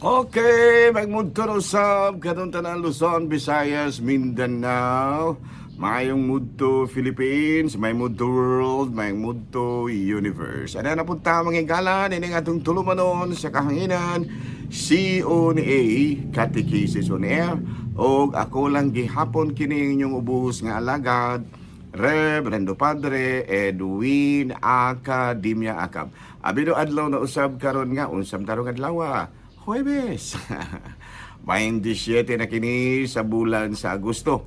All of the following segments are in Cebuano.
Okay, magmudto usab katong tanan Luzon, Visayas, Mindanao, maayong mudto Philippines, may mudto world, may mudto universe. Ano na punta, mga higala, ini atong tulumanon sa kahanginan, CONA, Catechesis on Air, og ako lang gihapon kini inyong ubos nga alagad, Reverendo Padre Edwin Academia Acab. Abido adlaw na usab karon nga unsam tarong adlaw, Huwebes, 27 na kini sa bulan sa Agosto,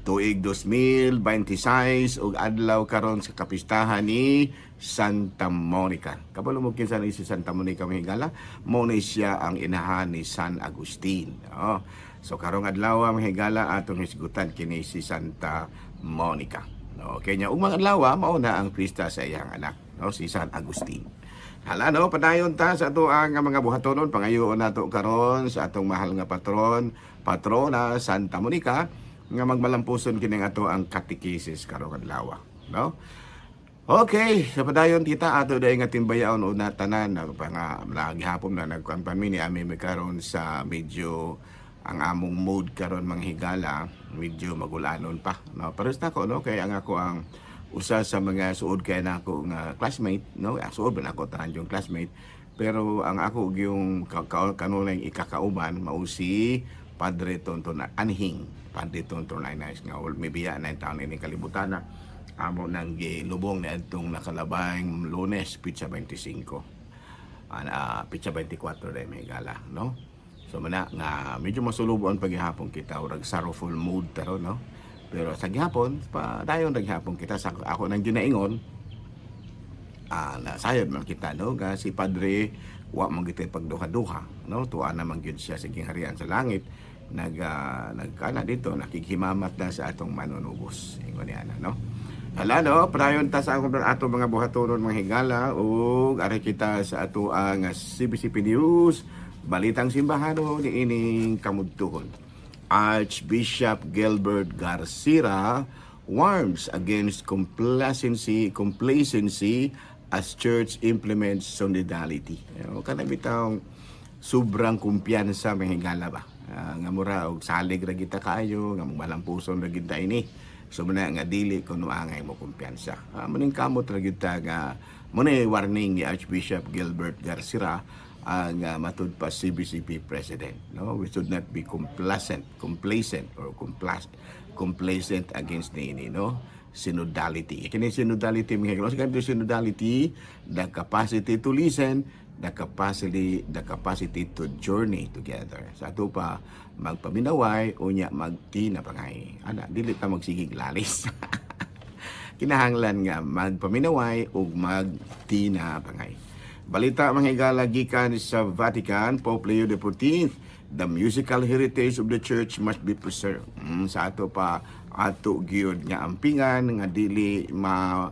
tuig 2026, ug adlaw karon sa kapistahan ni Santa Monica. Kabalo mo kinsa ni si Santa Monica, mga higala? Mao ni siya ang inahan ni San Agustin. Oh. So karong adlaw, mga higala, atong hisgutan kini si Santa Monica. No, kanya ug mga adlaw mao na ang pista sa iyang anak, no, si San Agustin. Hala no, padayon ta sa ato ang mga buhatonon. Pangayoon nato karon sa atong mahal nga patron, patrona Santa Monica, nga magmalampuson kini ato ang katekesis karong adlaw, no? Okay, sa padayon kita ato dahil nga timbayaon una tanan na pa nga gihapon na nagkuan pa mi ni ami mi karon sa medyo ang among mood karon, mga higala, medyo magulanon pa, no? Pero sa ako, no, kay ang ako ang usa sa mga suod kay nako nga classmate, no? Ah, suod ba nako tanan yung classmate, pero ang ako yung kanunay ikakauban mao si Padre Tonton Anhing, Padre Tonton Anhing nga mibiya na taon ini kalibutan na amo nang gilubong ni adtong nakalabang Lunes, pitsa 25, ana pitsa 24 dahil may gala, no? So mana nga medyo masulubon paghihapon kita, urag sorrowful mood pero, no, pero sa gihapon pa dayon naghapon kita sa ako nang ginaingon, nasayod man kita, no, nga si Padre wa man gitay pagduha-duha, no? Tuwa naman gyud siya sa gingharian sa langit, nagkana dito, nakighimamat na sa atong manunubos, ingon niya na, no? Hala no, padayon ta sa akong ato mga buhatonon, mga higala, ug ari kita sa ato ang CBCP News, Balitang Simbahano niining kamudtuhon. Archbishop Gilbert Garcia warns against complacency as church implements synodality. Kana bitawng sobrang kumpiyansa, mga higala ba? Nga mura og salig ra kita kaayo, nga malampuson ra gid ta ini. So muna nga dili kuno angay mo kumpiyansa. Maning kamot ra gyud ta nga mo na warning ni Archbishop Gilbert Garcia ang matud pa CBCP president, no? We should not be complacent or complacent against niini, no, synodality. Kini synodality, mga higala, sa synodality, the capacity to listen, the capacity to journey together. Sa ato pa magpaminaway unya magtinapangay. Ana, dili ta magsigig lalis. Kinahanglan nga magpaminaway ug magtinapangay. Balita, mga higala, gikan sa Vatican, Pope Leo XIV, "The musical heritage of the church must be preserved." Sa ato pa ato gyud nga ampingan nga dili ma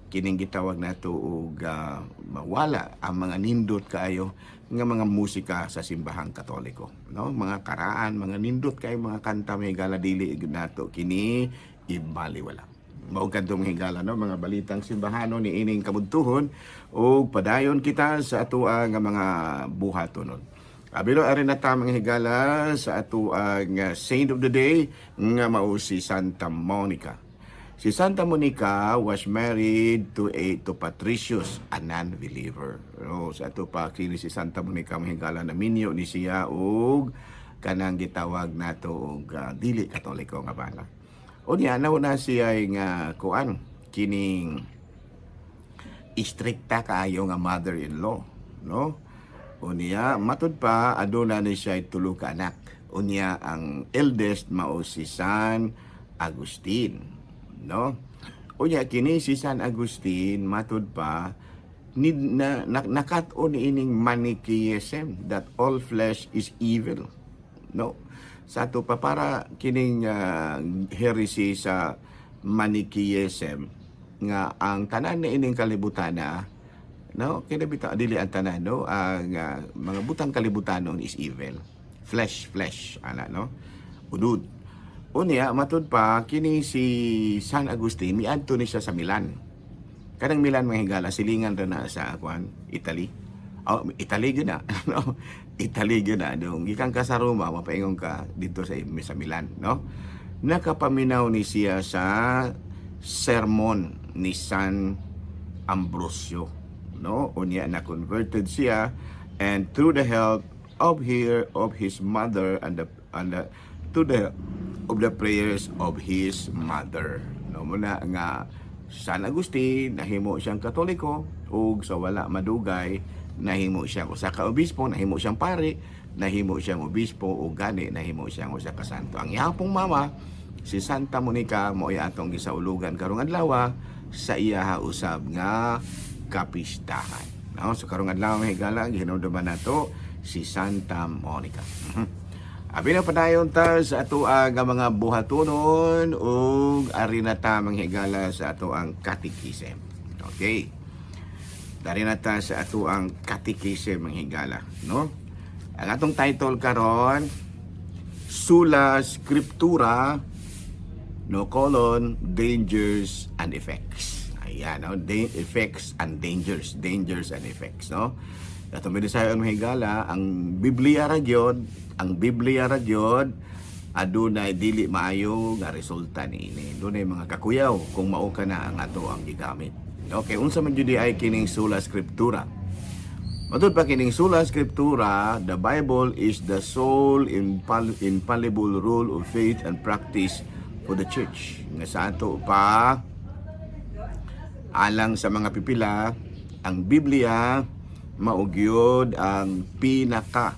kining gitawag nato og mawala ang mga nindot kaayo nga mga musika sa Simbahang Katoliko, no? Mga karaan, mga nindot kaayo mga kanta, mga higala, dili gyud nato kini ibaliwala. Mao kadto, mga higala, no, mga balitang simbahano ni ining kabudtuhon ug padayon kita sa ato nga mga buhatonon. Abilo ari na ta, mga higala, sa ato ang saint of the day nga mao si Santa Monica. Si Santa Monica was married to Patricius, a non-believer. Oh, sa ato pa kini si Santa Monica, mga higala, na minyo ni siya og kanang gitawag nato og dili Katoliko nga bana. Unya nauna siya nga kuan kining istrikta kaayo nga mother-in-law, no? Unya matud pa aduna ni siya tulo ka anak. Unya ang eldest mao si San Agustin, no? Unya kini si San Agustin, matud pa ni na nakat-on ni ining Manichaeism that all flesh is evil, no? Sa ato pa para kining heresy sa Manichaeism nga ang tanan na ining kalibutan na, no, kini bitaw dili ang tanan, no, ang mga butang kalibutanon is evil, flesh, flesh ana, no, unod. Unya matud pa kini si San Agustin miadto ni siya sa Milan. Kanang Milan, mga higala, silingan ra na sa kuan, Italy. Oh, Italy gyud na, no? Italy gyud na. Dong gikan ka sa Roma, mapaingon ka dito sa Milan, no? Nakapaminaw ni siya sa sermon ni San Ambrosio, no? Unya na converted siya and through the help of here of his mother and the to the of the prayers of his mother, no? Muna nga San Agustin nahimo siyang Katoliko ug sa wala madugay nahimo siyang usa ka obispo, nahimo siyang pari, nahimo siyang obispo ug gani nahimo siyang usa ka santo. Ang iyang mama, si Santa Monica, mao atong gisaulugan karong adlaw sa iyaha usab nga kapistahan. No? So karong adlaw, mga higala, gihinumduman nato si Santa Monica. Abi na padayon ta sa ato ang mga buhatonon ug ari na ta, mga higala, sa ato ang katikisem. Okay. Dari na ta sa ato ang katikisem, mga higala, no? Ang atong title karon, Sola Scriptura, no, colon, dangers and effects. Ayan, no? Effects and dangers, dangers and effects, no? Atong binusayon, mga higala, ang Biblia ra gyud, ang Biblia ra gyud adunay dili maayo nga resulta niini. Dunay mga kakuyaw kung mao ka na ang ato ang gigamit. Okay, unsa man jud ay kining Sola Scriptura? Matud pa kining Sola Scriptura, the Bible is the sole infallible rule of faith and practice for the church. Nga sa ato pa, alang sa mga pipila, ang Biblia mao gyud ang pinaka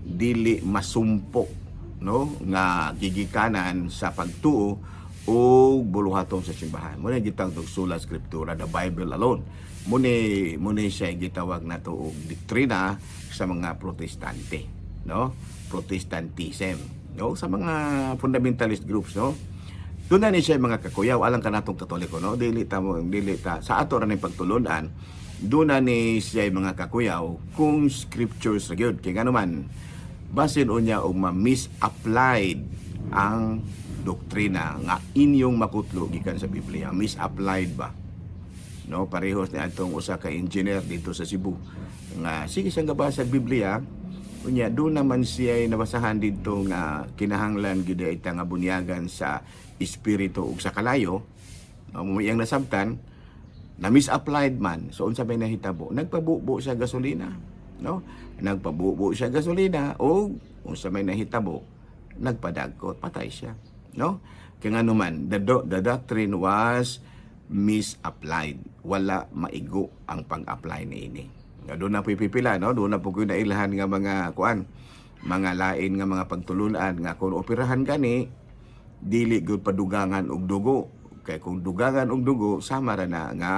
dili masumpo, no, nga gigikanan sa pagtuo o buluhaton sa simbahan. Mo na gitawag og Sola Scriptura, the Bible alone. Mo ni siya gitawag nato og doktrina sa mga Protestante, no? Protestantism, no? Sa mga fundamentalist groups, no? Doon na ni siya mga kakuyaw alang kanatong Katoliko, no? Dili ta mo dili ta sa ato ra ning pagtulunan. Doon na ni siya mga kakuyaw kung scriptures ra gyud, kay ngano man basin unya og ma-misapplied ang doktrina nga inyong makutlo gikan sa Biblia, misapplied ba, no? Parehos ni atong usa ka engineer dito sa Cebu nga sige siyang gabasa sa Biblia. Unya doon naman siya ay nabasahan dito nga kinahanglan gyud ay ta nga bunyagan sa espiritu ug sa kalayo, no? Mo iyang nasabtan na misapplied man. So unsa may nahitabo? Nagpabubo siya gasolina, no? Nagpabubo siya gasolina ug unsa may nahitabo? Nagpadagkot, patay siya, no? Kaya nga naman the doctrine was misapplied, wala maigo ang pag-apply niini. Nga doon na po ipipila, no? Doon na po ko nailhan nga mga kuan, mga lain nga mga pagtulunan nga kung operahan gani dili gyud padugangan og dugo, kay kung dugangan og dugo sama ra na nga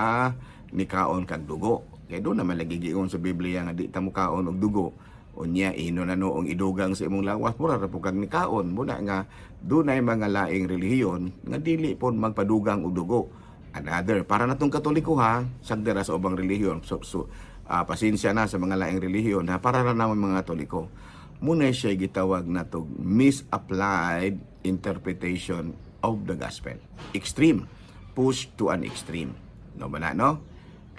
nikaon kag dugo, kay doon naman lagi giingon sa Biblia nga di ta mukaon og dugo. Unya ino na noong idugang sa imong lawas, mura ra po kag nikaon. Muna nga dunay mga laing relihiyon nga dili pod magpadugang og dugo. Another para natong Katoliko ha, sagdara sa ubang relihiyon. So, pasensya na sa mga laing relihiyon ha, para ra naman mga Katoliko. Muna siya gitawag nato misapplied interpretation of the gospel, extreme, push to an extreme, no ba na, no?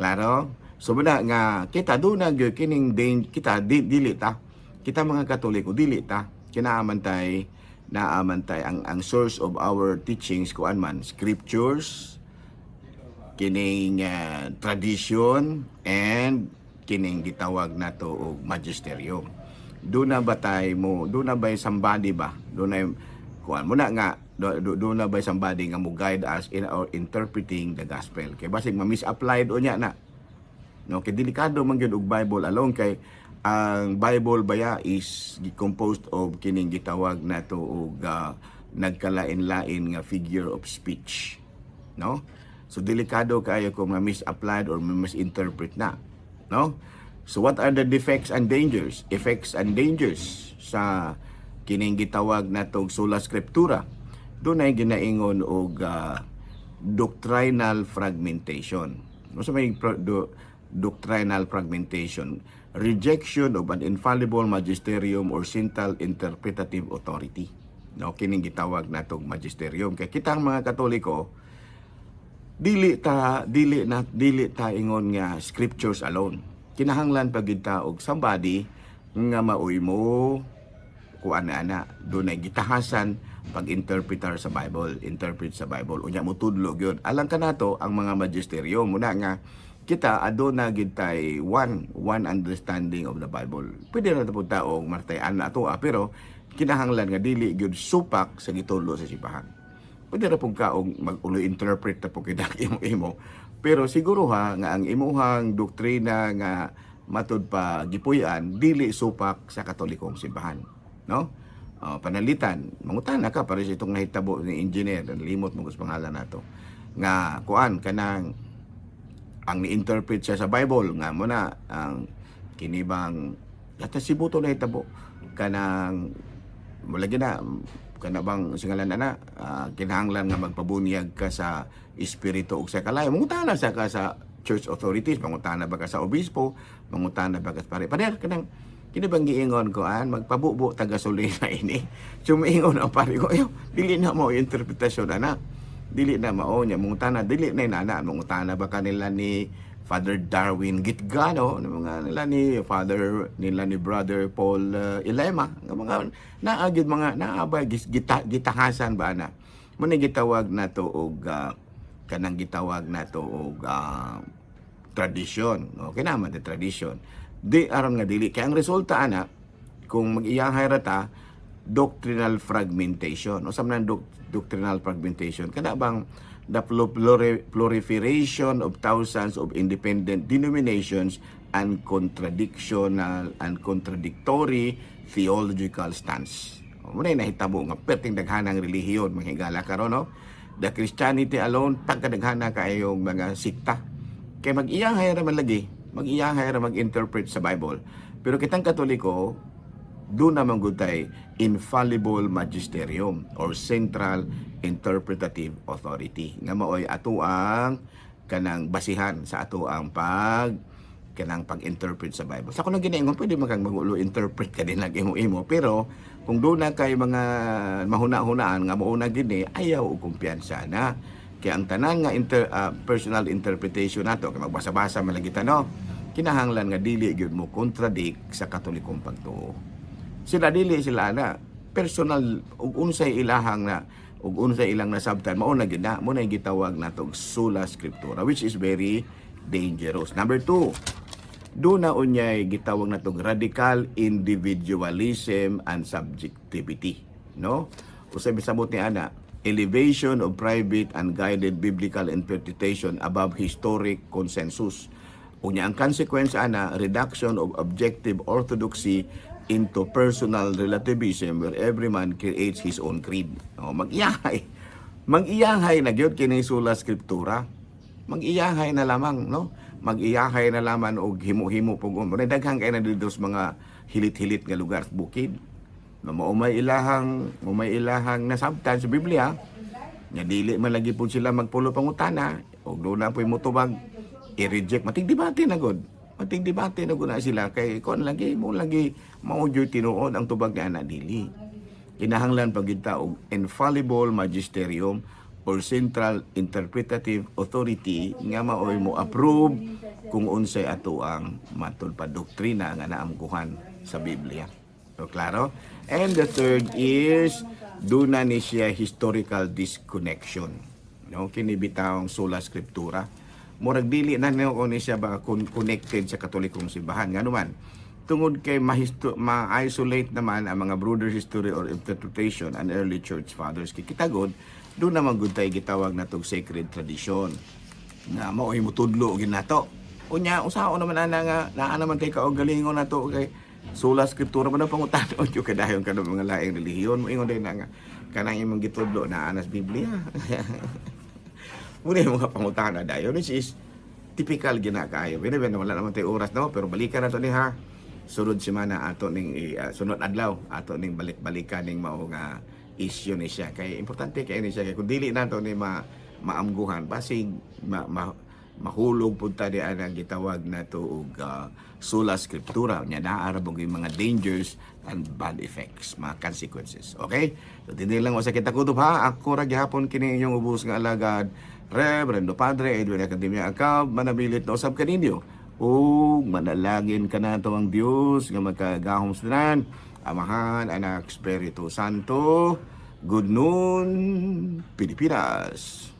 Klaro? So muna nga kita doon na gyud kining kita dili ta, kita mga Katoliko, dili ta kinaamantay, naamantay ang source of our teachings kuan man, scriptures, kining tradition and kining gitawag nato og magisterium. Doon na ba tay mo, doon na ba somebody ba? Doon na kuan mo na nga do na ba somebody nga mo guide us in our interpreting the gospel, kay basig ma-misapplied unya na, no? Kay delikado man gyud og Bible alone, kay ang Bible baya is composed of kining gitawag nato og nagkalain-lain nga figure of speech, no? So delikado kaayo kung ma-misapplied or ma-misinterpret na, no? So what are the defects and dangers, effects and dangers sa kining gitawag natong Sola Scriptura? Doon ay ginaingon og doctrinal fragmentation. Unsa may doctrinal fragmentation? Rejection of an infallible magisterium or central interpretative authority. No, kining gitawag natong magisterium. Kay kitang mga Katoliko, Dili ta ingon nga scriptures alone. Kinahanglan pa gid ta og somebody nga maoy mo kuan na ana, dunay gitahasan pag-interpretar sa Bible, interpret sa Bible. Unya motudlo gyud. Alang kanato ang mga magisterium muna nga kita aduna gid tay one understanding of the Bible. Pwede na pud ta og martayan na ato ah, pero kinahanglan nga dili gyud supak sa gitudlo sa simbahan. Pwede ra pud ka og mag-ulo interpret na pud kita imo-imo. Pero siguro ha nga ang imuhang doktrina nga matud pa gipuy-an dili supak sa Katolikong simbahan, no? Panalitan, mangutana ka para sa itong nahitabo ni engineer, limot mo sa pangalan nato. Nga kuan kanang ang ni-interpret siya sa Bible nga mo na ang kinibang yata si Buto nahitabo kanang wala na kana bang singalan na kinahanglan nga magpabunyag ka sa espiritu ug sa kalayo. Mangutana sa ka sa church authorities, mangutana ba ka sa obispo, mangutana ba ka sa pare, pader, kanang kini bang giingon ko an magpabubo ta gasolina ini? Sumiingon ang pare ko, "Ayo, dili na mo interpretasyon ana, dili na mao nya." Mangutana, dili na inana, mangutana ba kanila ni Father Darwin Gitgano, ng mga nila ni Father nila ni Brother Paul Ilema, nga mga naagid mga naabay gitahasan ba na mo ni gitawag nato og kanang gitawag nato og tradisyon. Okay naman the tradition di aron nga dili kay ang resulta ana kung mag-iyahay ra ta, doctrinal fragmentation. Unsa man ang doctrinal fragmentation? Kana bang the proliferation of thousands of independent denominations and contradictional and contradictory theological stance. O, muna yung nahitabo nga perting daghanang relihiyon manghigala karon, no? The Christianity alone, pagkadaghana kaayong mga sikta. Kay mag-iyahay ra man lagi, mag-iyahay ra mag-interpret sa Bible. Pero kitang Katoliko, doon naman gud tay infallible magisterium or central interpretative authority nga maoy ato ang kanang basihan sa ato ang pag kanang pag-interpret sa Bible. Sa kuno ginaingon, pwede man kang magulo interpret ka din lang imo-imo, pero kung doon na kay mga mahuna-hunaan nga mao na gini, ayaw og kumpiyansa na. Kaya ang tanan nga personal interpretation nato kay magbasa-basa man lagi ta, no, kinahanglan nga dili gyud mo contradict sa Katolikong pagtuo. Sila dili sila na personal ug unsay ilahang na ug unsay ilang nasabtan, mao na gyud na mo na gitawag natog sola scriptura, which is very dangerous. Number two, do na unyay gitawag natog radical individualism and subjectivity, no? Usay bisabot ni ana, elevation of private and guided biblical interpretation above historic consensus. Unya ang consequence ana, reduction of objective orthodoxy into personal relativism where every man creates his own creed. O, mag-iyahay. Mag-iyahay na gyud kini sola scriptura. Mag-iyahay na lamang, no? Mag-iyahay na lamang og himo-himo pug mo. Daghan kay na dito sa mga hilit-hilit nga lugar sa bukid. No, mao may ilahang nasabtan sa Biblia. Nya dili man lagi pud sila magpulo pangutana og doon na po'y motubag, i-reject, matig debate na gud. Matig debate na gud na sila kay kon lagi mo lagi mao jud tinuod ang tubag ni ana, dili. Kinahanglan pag gyud ta og infallible magisterium or central interpretative authority nga maoy mo approve kung unsay ato ang matud pa doktrina nga naamguhan sa Biblia. So, klaro? And the third is duna ni siya historical disconnection. No, kini bitawng sola scriptura. Murag dili na niyo ni siya ba connected sa Katolikong simbahan. Ngano man, tungod kay ma-isolate naman ang mga broader history or interpretation and early church fathers. Kay kita gud, doon naman gud tay gitawag natog sacred tradition nga mao'y mutudlo gid nato. Unya usaon naman ana nga naa naman kay kaugalingon nato kay sola scriptura man ang pangutana jud kay dayon ka mga laing relihiyon moingon din na nga kanang imong gitudlo naa na sa Biblia. Muna yung mga pangutana dayon, which is typical gina kaayo. Bina wala naman tayo oras, no, pero balikan na to ni ha. Sunod semana ato ning sunod adlaw ato ning balik-balikan ning mao nga issue ni siya kay importante kay ni siya, kay kung dili nato ni maamguhan, basig mahulog pud ta di anang gitawag nato og sola scriptura. Nya naa ra yung mga dangers and bad effects, mga consequences. Okay, so dili lang sa kita kutob ha. Ako ra gihapon kini inyong ubos nga alagad. Reverendo Padre Edwin Academia Acab, manabilit na usab kaninyo. Ug manalangin kanato ang Dios nga makagahom sa tanan, Amahan, Anak, Espiritu Santo. Good noon, Pilipinas.